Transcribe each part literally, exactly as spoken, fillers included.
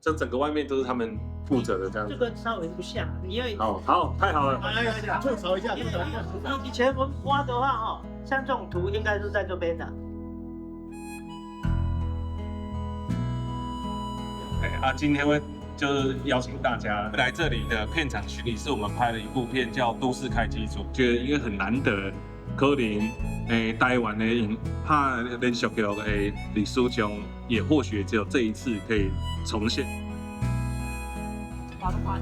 这整个外面都是他们负责的这样子。这个稍微不像，因为好，好，太好了。来来来，吐槽一下，吐槽一下。以前文化的话，哈，像这种图应该是在这边的。哎啊，今天会就是邀请大家来这里的片场巡礼，是我们拍了一部片叫《都市开机组》，觉得因为很难得，可能诶台湾的影拍连续剧的历史中，也或许只有这一次可以重现。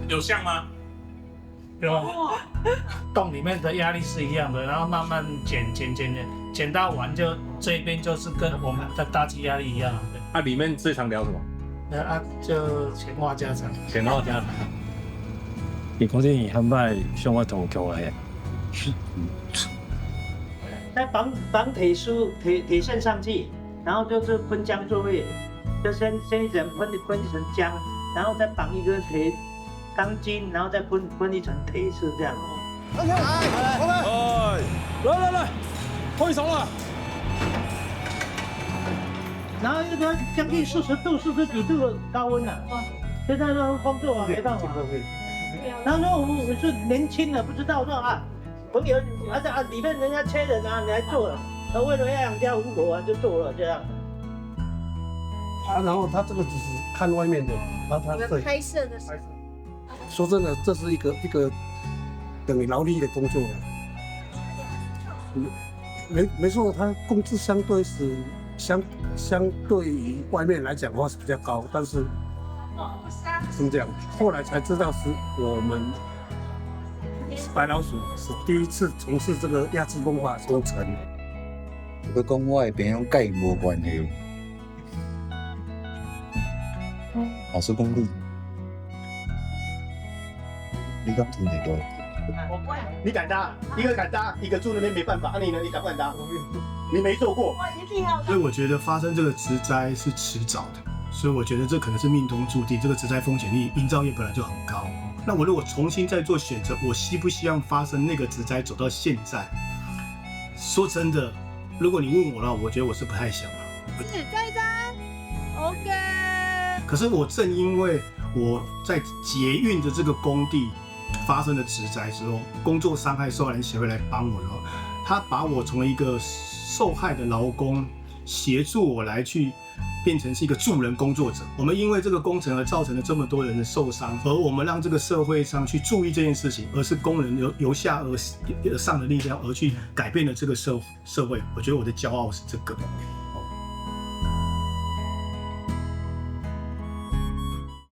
有像吗？有啊，洞里面的压力是一样的，然后慢慢减减减减，减到完就这一边就是跟我们的大气压力一样。啊，里面最常聊什么？那啊，就闲话家常。闲话家常。你讲你现在想要同我讲个，再绑绑铁丝铁铁线上去，然后就是喷浆作业，就先先一层喷喷一层浆，然后再绑一个铁钢筋，然后再喷喷一层铁丝这样。哎，来来来，换一场了。然后又说将近四十度、四十几度的高温啊，现在都工作啊没办法。然后说我我是年轻的，不知道说啊，朋友啊这啊里面人家缺人啊，你还做了，那为了要养家糊口啊，就做了这样。啊，然后他这个只是看外面的，然后他你们对，拍摄的时候，说真的，这是一个一个等于劳力的工作。嗯，没没错，他工资相对是相相对于外面来讲的话是比较高，但是怎么讲？后来才知道是我们白老鼠是第一次从事这个压制风化工程。佢讲我的病用甲伊无关系。老师讲你，你敢听得到？你敢搭？一个敢搭，一个住那边没办法。啊，你呢？你敢不敢搭？你没做过。我一定要所以我觉得发生这个植灾是迟早的，所以我觉得这可能是命中注定。这个植灾风险率，营造业本来就很高。那我如果重新再做选择，我希不希望发生那个植灾走到现在？说真的，如果你问我了，我觉得我是不太想了。是这一张，OK。可是我正因为我在捷运的这个工地发生了植灾之后，工作伤害受害人协会来帮我的时候，他把我从一个受害的劳工，协助我来去变成是一个助人工作者。我们因为这个工程而造成了这么多人的受伤，而我们让这个社会上去注意这件事情，而是工人由由下而而上的力量，而去改变了这个社社会。我觉得我的骄傲是这个。